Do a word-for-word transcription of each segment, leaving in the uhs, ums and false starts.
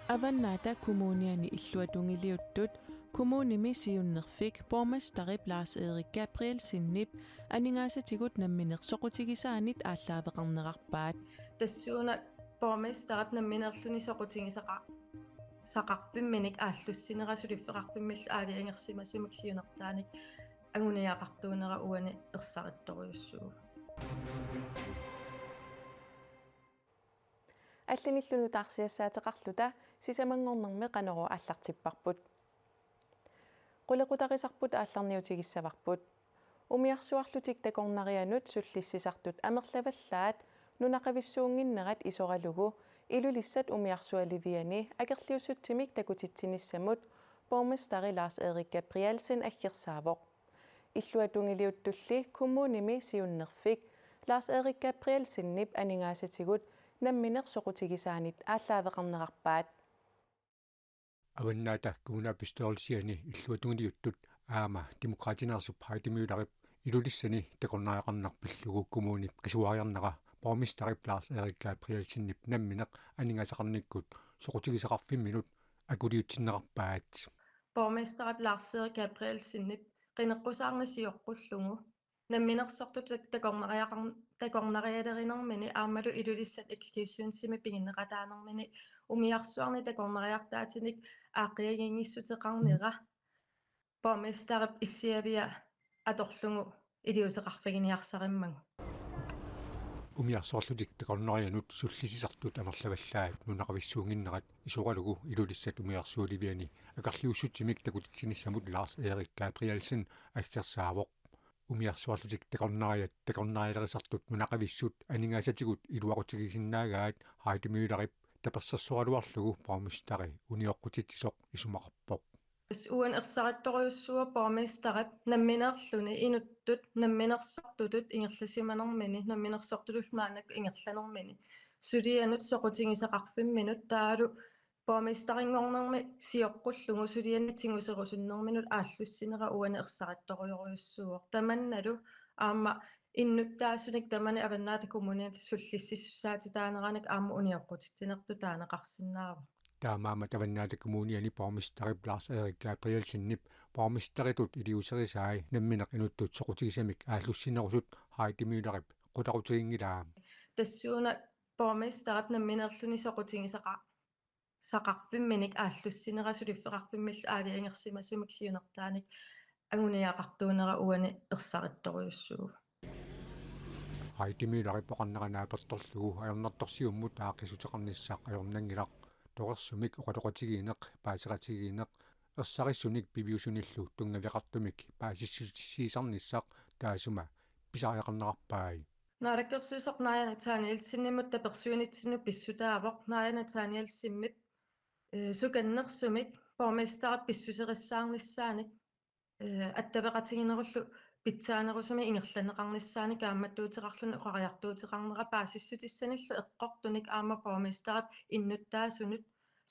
Avannaata Kommuniani illuatungiliuttut kommunimi siunnerfik borgmesterip Lars-Erik Gabrielsenip aningaasatigut nammineq soqutigisaanit aallaaveqarnerarpaat. Tassuuna borgmesterip nammineerluni soqutigisaqa-, saqarfimminik aallussinera suliffeqarfimmillu aalajangersimasumik siunertaanik anguniagaqartuunera uani ersarittorujussuuvoq. Allanillu nutaarsiassaateqarluta sisamanngornermi Qanorooq aallartipparput. Qulequtarisarput aallarniutigissavarput. Umiarsuarlutik takornarianut sullissisartut amerlavallaat nunaqavissuunnginnerat isoralugu Ilulissat umiarsualiviani akerliussutsimik takutitsinissamut borgmesteri Lars-Erik Gabrielsen aggersaavoq. Illuatungiliuttulli kommunimi siunnerfik Lars-Erik Gabrielsenip aningaasatigut nammineq soqutigisaanit aallaaveqarnerarpaat. Avannaata kommunalbestyrelsiani illuatungiliuttut aamma Demokraatineersup Heidi Møllerip Ilulissani takornariaqarneq pillugu kommunip qisuariarnera borgmesterip Lars-Erik Gabrielsenip nammineq aningaasaqarnikkut soqutigisaqarfimminut akuliutsinneqarpaat. Borgmesterip Lars-Erik Gabrielsenip qineqqusaarneq sioqqullugu namminersortutut takornariaqar-, takornarialerinermini aammalu Ilulissat eksklusionsimi piginneqataanermini umiarsuarni takornariartaatinik aaqqiaginngissuteqarnera borgmesterip issiavia atorlugu iliuuseqarfiginiarsarimmagu. Umiarsuarlutik takornarianut sullissisartut amerlavallaat nunaqavissuunnginnerat isoralugu Ilulissat umiarsualiviani akerliussutsimik takutitsinissamut Lars-Erik Gabrielsen aggersaavoq. Umiarsuarlutik takornariat takornarialerisartut nunaqavissut aningaasatigut iluaqutigisinnaagaat Heidi Møllerip tapersersoraluarlugu borgmesteri unioqqutitsisoq isumaqarpoq. Uani ersarittorujussuuvoq borgmesterip nammineerluni inuttut namminersortutut ingerlasimanermini namminersortutullu maannakkut ingerlanermini sulianut soqutigisaqarfimminut taavalu borgmesterinngornermi sioqqullugu sulianik tiguserusunnerminut aallussinera uani ersarittorujorujussuuvoq. Tamannalu aamma innuttaasunik tamani Avannaata Kommuniani sullississusaatitaaneranik aamma unioqqutitsinertut taaneqarsinnaavoq. Taamaammat Avannaata Kommuniani borgmesterip Lars-Erik Gabrielsenip borgmesteritut iliuuserisai nammineq inuttut soqutigisamik aallussinerusut Heidi Møllerip qularutiginngilaa. Tassuuna borgmesterip nammineerluni soqutigisaqa-, saqarfimminik aallussinera suliffeqarfimmillu aalajangersimasumik siunertaanik anguniagaqartuunera uani ersarittorujussuuvoq. Heidi Møllerip oqarnera naapertorlugu ajornartorsiummut aaqqissuteqarnissaq ajornanngilaq, torersumik oqaloqatigiinneq, paaseqatigiinneq, ersarissunik piviusunillu tunngaveqartumik paasissutissiisarnissaq taassuma pisariaqarnerarpai. Naalakkersuisoq Naaja Nathanielsenimut tapersuinitsinnut pissutaavoq Naaja Nathanielsenip, eh, sukannersumik borgmesterip pissuserissaarnissaanik, eh, attaveqatiginerullu pitsaanerusumik ingerlanneqarnissaanik kaammattuuteqarluni oqariartuuteqarnera paasissutissanillu eqqortunik aamma borgmesterip innuttaasunut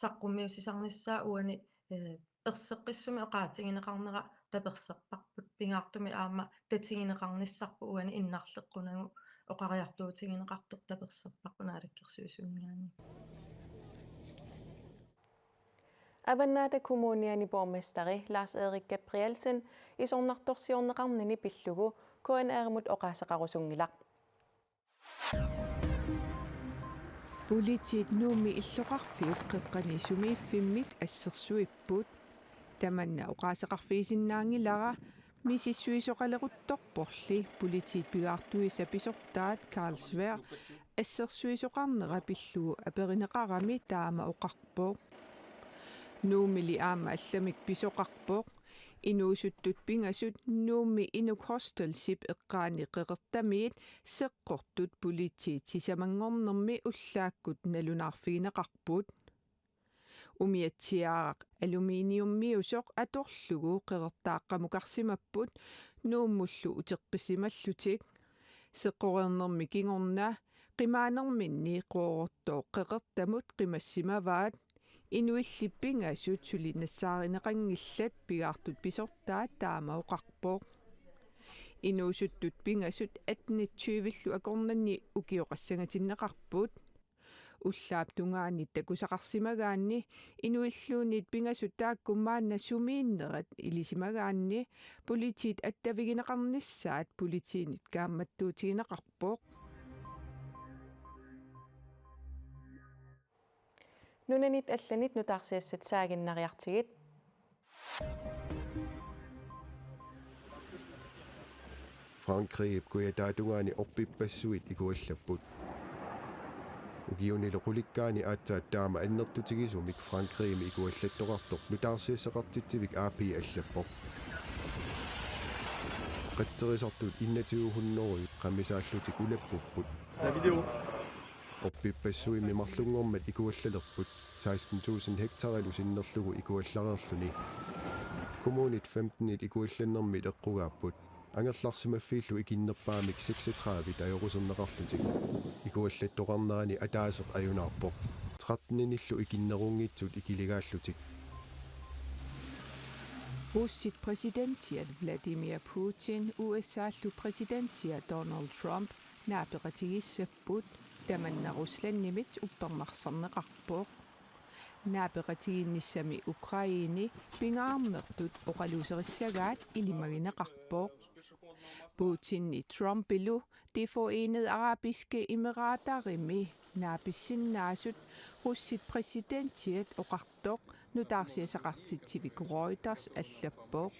saqqummiussisarnissaa uani, eh, erseqqissumik oqaatigineqarnera taperserparput, pingaartumik aamma tatigineqarnissarput uani innarleqqunagu oqariartuutigineqartoq taperserparput Naalakkersuisuninngaanniit. Avannaata Kommuniani borgmesteri Lars-Erik Gabrielsen isornartorsiorneqarnini pillugu K N R-imut oqaaseqarusunngilaq. Politiit Nuummi illoqarfiup qeqqani sumiiffimmik assersuipput. Tamanna oqaaseqarfigisinnaanngilara misissuisoqaleruttorporli politiit pigaartuisa pisortaat Carl Sværd assersuisoqarnera pillugu aperineqarami taama oqarpoq. Nuummili aamma allamik pisoqarpoq. Inuusuttut pingasut Nuummi Inuk Hostelsip eqqaani qeqertamiit seqqortut politiit sisamanngornermi ullaakkut nalunaarfigineqarput. Umiatsiaaraq aluminiummiusoq atorlugu qeqertaaqqamukarsimapput Nuummullu uteqqisimallutik. Seqqoreernermi kingorna qimaanerminni qoorortooq qeqertamut qimassimavaat. Inuilli pingasut suli nassaarineqanngillat, pigaartut pisortaat taama oqarpoq. Inuusuttut pingasut attenit tyvillu akornanni ukioqassangatinneqarput. Ullaap tungaani takusaqarsimagaanni inuilluunniit pingasut taakku maanna sumiinnerat ilisimagaanni politiit attavigineqarnissaat politiinit kaammattuutigineqarpoq. Nunanit allanit nutaarsiassat saaginnariartigit. Frankrigip kujataatungaani orpippassuit ikuallapput. Ukiunilu qulikkaani aatsaat taama annertutigisumik Frankrigimi ikuallattoqartoq nutaarsiassaqartitsivik A P allappoq. Qatserisartut innatigihunnorujut qamisaallutik ulappupput. La vidéo. Orpippassuimmi marlunngormat ikuallalerput, seksten tusind hektarilu sinnerlugu ikuallareerluni. Kommunit femtenit ikuallannermit eqqugaapput. Angerlarsimaffiillu ikinnerpaamik seksogtredive ajoruserneqarlutik. Ikuallattoqarnerani ataaseq ajunaarpoq. Tretteninillu ikinnerunngitsut ikiligaallutik. Russit præsidentiat Vladimir Putin U S A-llu præsidentiat Donald Trump naapeqatigiissapput, tamanna Ruslandimit uppernarsarneqarpoq. Naapeqatigiinnissami Ukraine pingaarnertut oqaluuserissagaat ilimagineqarpoq. Putinip Trumpilu De Forenede Arabiske Emiraterimi naapissinnaasut Russit præsidentiat oqartoq nutaarsiassaqartitsivik Reuters allappoq.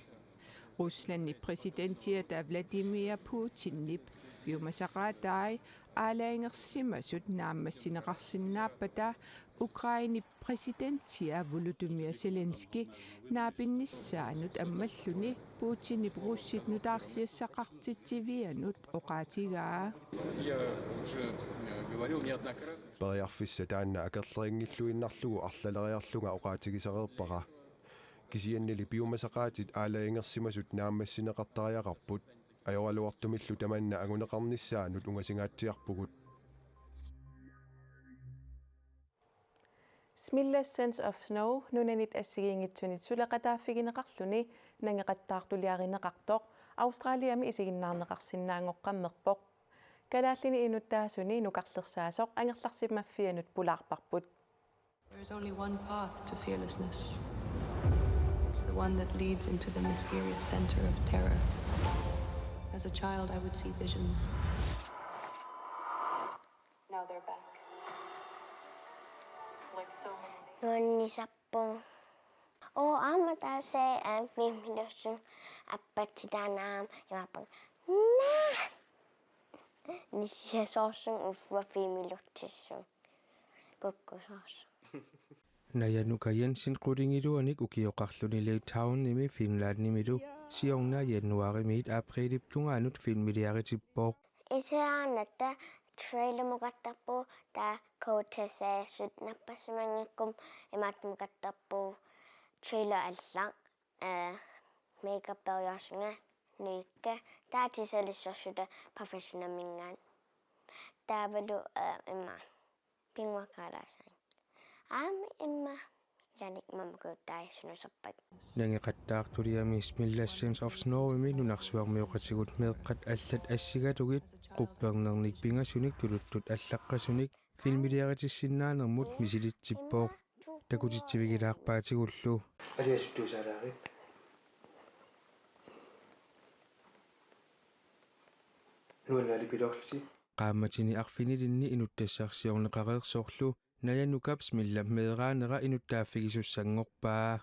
Ruslandip præsidentiata Vladimir Putinip piumasaqaatai aalajangersimasut naammassineqarsinnaappata Ukrainep præsidentia Volodymyr Zelensky naapinnissaanut ammalluni Putinip russit nutaarsiassaqartitsivianut oqaatigaa. Periarfissaq taanna akerlerinngilluinnarlugu arlaleriarlunga oqaatigisareerpara. Kisiannili piumasaqaatit aalajangersimasut naammassineqartariaqarput. Ajoraluartumillu tamanna anguneqarnissaanut ungasingaatsiarpugut. Smilla Sense of Snow nunanit assigiinngitsunit suleqataaffigineqarluni nangeqattaartuliarineqartoq Australiami isiginnaarneqarsinnaanngoqqammerpoq. Kalaallinit inuttaasuni nukarlersaasoq angerlarsimaffianut pulaarparput. There is only one path to fearlessness. It's the one that leads into the mysterious center of terror. As a child, I would see visions. Now they're back. Like so many. Nuannisarpunga. Oo, aamma tassa, eh, filmiliussunga appatsitaanaam imaappunga. Naa! Nissiasoorsunga uffa filmiliussissunga. Kukkusoorsunga. Naja Nuka Jensen qulingiluanik ukioqarluni Lake Townimi Finlandimilu siorna januaarimiit aprilip tungaanut filmiliaritippoq. Isigaannatta trailermukattarpu ta coaches sut nappasimanngikkuma imaattumukattarpu trailer alla, eh, makeup periarsunga nuikka ta tisalissorsuta professionalminngaanniit. Taavalu, eh, imma pinnguaqalaassaanga. Aamma imma ilanik mamakujuttai sunuserpakka. Nangeqattaartuliami Smilla Sense of Snowimi nunarsuarmioqatigut meeqqat allat assigalugit quppernernik pingasunik tuluttut allaqqasunik filmiliaritissinnaanermut misilitsippoq. Takutitsivigilaarpaatigullu. Aliasuttuusaalaarip. Nuannaalipiloorlusi. Qaammatini arfinilinni inuttassarsiorneqareersorlu Naja Nukap Smillap meeraanera inuttaaffigisussanngorpaa.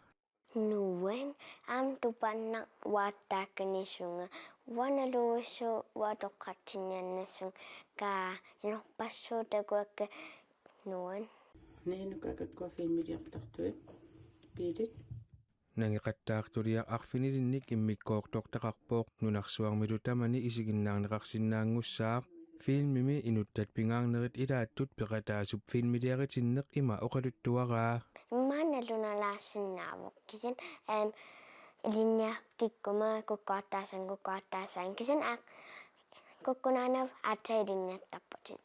Nuann' aamma tupannaq uattaakkanisunga uanaluusu uatoqqatsinniannassunga kaa inorpassuutakuakka nuann'. Naja Nuka kakkua filmiliartartuit biilit. Nangeqattaartuliaq arfinilinnik immikkoortortaqarpoq nunarsuarmilu tamani isiginnaarneqarsinnaanngussaaq. Filmimi inuttat pingaarnerit ilaattut peqataasup filmiliaritinneq ima oqaluttuaraa. Immaqa nalunalaarsinnaavoq. Kisianni, em, ilinniakkikkuma kukkuattaassaanga, kukkuattaassaanga. Kisianni aaq kukkunaanavut aatsaat ilinniattarputit.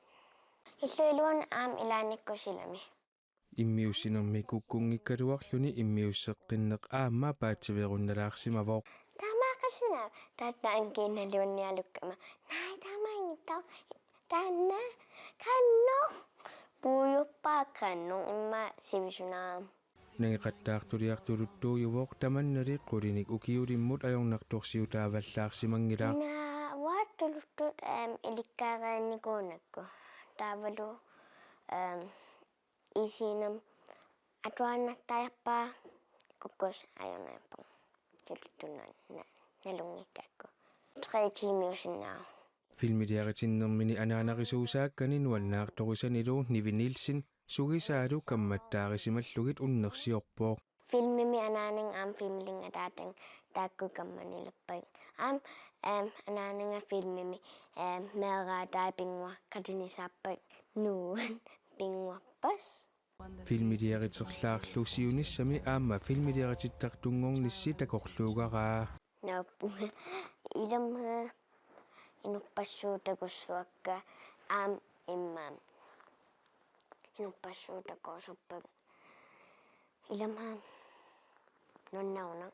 Illup iluani aamma ilaannikkut silami. Immiussinermi kukkunngikkaluarluni immiusseqqinneq aamma paatsiveerunnalaarsimavoq. Taamaaqasinaa, taanna angiinnaluunnialukkama. Naaj, taamaanngitsoq. Taanna, kanno. Puujorpara qanoq immaqa sivisunerarami. Nangeqattaartuliartuluttuujuvoq, tamannali qulinik ukiulimmut ajornartorsiutaavallaarsimanngilaq. Naavaatuluttuut, em, ilikkareernikuunakku. Taavalu, em, isiinam atuarnartariaqarpara kukkus ajornarpoq. Tuluttuunnaat na-, nalunngikkakku. Tre tiimiusinnaavoq. Filmiliaritinnermini anaanarisuusaakkani nuannaartorisanilu Nivi Nielsen sugisaalu kammattaarisimallugit unnersiorpoq. Filmimi anaanaga aamma filmilinnga ataataga taakku kammanilerpakka. Aamma, em, anaanaga filmimi, em, meeraatai pinnguaq qatinisaappat nuuan pinnguarpas. Filmiliariterlaarlu siunissami aamma filmiliaritittartunngornissi takorluugaraa. Naappunga ilama inuppassuit takussuakka aamma immaqa inuppassuit takusuppakka ilama nuannaaruna.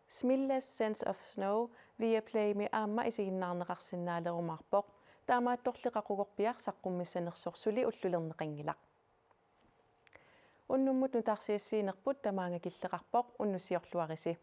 Smillas Sense of Snow Viaplaymi aamma isiginnaarneqarsinnaalerumaarpoq. Taamaattorli qaqugorpiaq saqqummissanersoq suli ullulerneqanngilaq. Unnummut nutaarsiassiinerput tamaanga killeqarpoq, unnussiorluarisi.